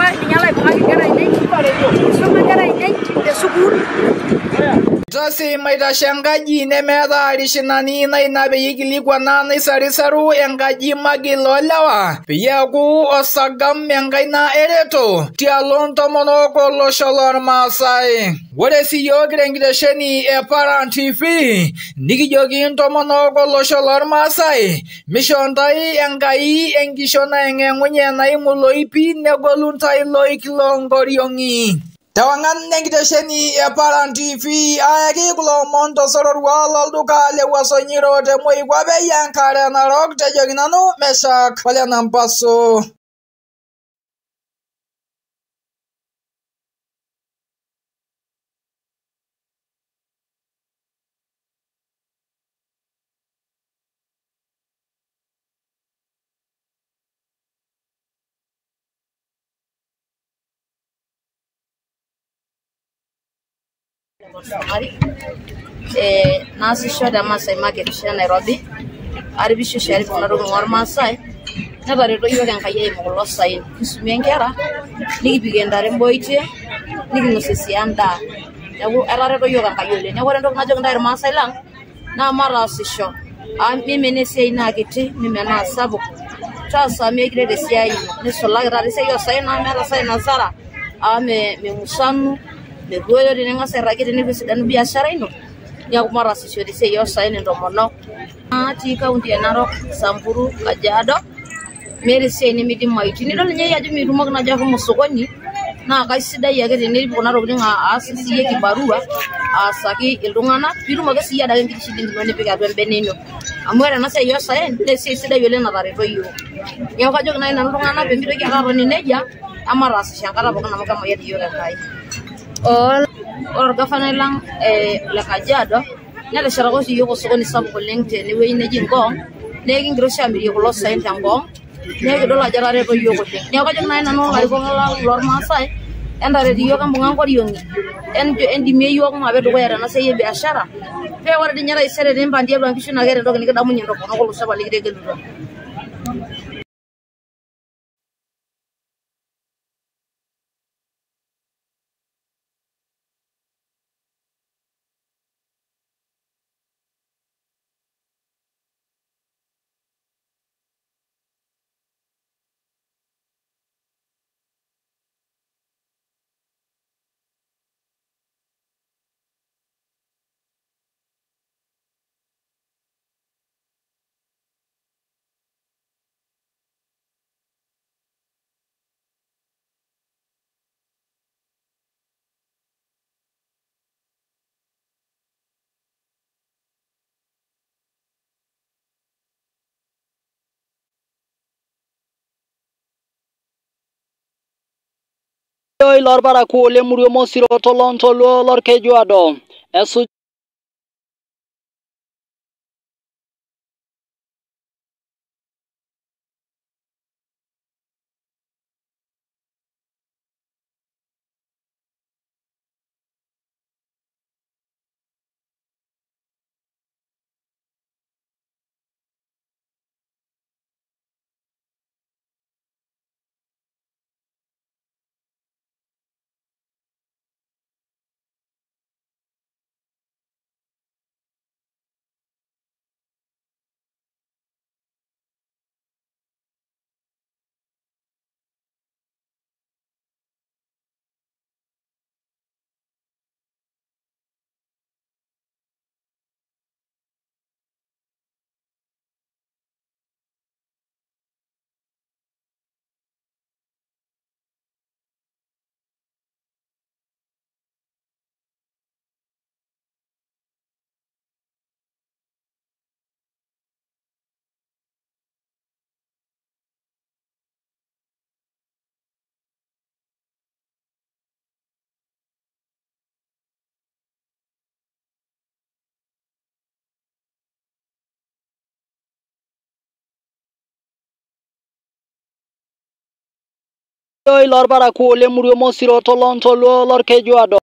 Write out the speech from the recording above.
ajo ninye laibung'aki inkera ainei, isuma inkera ainei te sukuul. Itasi maitashe enkaji nemeeta irishinani na ina peyie ikilikwana naisarisaru enkaji magil oolewa peyie eeku osagam enkaina ereto tialo ntomonok olosho lormaasai. Ore siyiok kira enkitesheni e Paran TV nikijoki intomonok olosho lormaasai mishoo ntae Enkai enkishon naeng'eng'unye naimu iloipi negolu ntae iloik loonkoriong'i. Tewang'an enkitesheni e Paran TV ayaki kulo omon tosororua lolduka le Wuaso Nyiro te moikuape enkare narok tejoki nanu Meshak Ole Nampaso. Naasisho te Maasai Market te Nairobi, aripisho oshi arip kuna tokitin ormaasai, netareto yiok Enkai eimu kulo saen. Kisumie inkera, nikipikie ntare mboitie, nikinosie sii endaa. Neeku etareto yiok Enkai oleng. Neeku ore entoki najoki intae irmaasai lang, naa mataasisho. Amu mimenaa esiai naa kiti, mimenaa sapuk. Taasa amu ekiret esiai ino. Nisulaki taata esiai oosaen amu meeta isaen hasara, amu memusanu, meruoyo tening'as airragie teneku esidanu biashara ino. Neeku mataasisho tesiai oosaen intomonok. Natii kaunti e Narok, Samburu, Kajiado, meeta esiai nimidimayu. Tinidol ninye iyie ajo mitumoki naaji ashomo osokoni, naa kaisidai ake tenirip kuna tokitin aas siyie kibarua, aasaki iltung'anak, piitum ake siyie adake enkiti shilingi ino nipik atua embene ino. Amu ore ena siai oosaen naa esiai sidai oleng natareto yiok. Neeku kajoki naaji nanu iltung'anak pee mitoki ake atoni nejia, emataasisho enkata pookin amu kemayian iyiok Enkai. Ore orgavanai lang le Kajiado neteshetaka oshi iyiok osokoni sapuk oleng tenewueji neji Ngong, naa ekingira oshi amirie kulo saen te Ngong, naa ekidol ajo etareto iyiok oleng. Neeku kajoki naaji nanu ilarikok lang lormaasai, entaret iyiok embung'a nkoriong'i, endimie iyiok maape dukuya tena siai e biashara, pee ore dii ninye taisere tenimpang tiatua nkishu naa keeta entoki nikidamunye intomonok olosho apa likitegelutua. Lorparakuo lemurua Mosiro tolontoluo lorkejuado esuj lorparakuo lemurua Mosiro tolontoluo lorkejuado.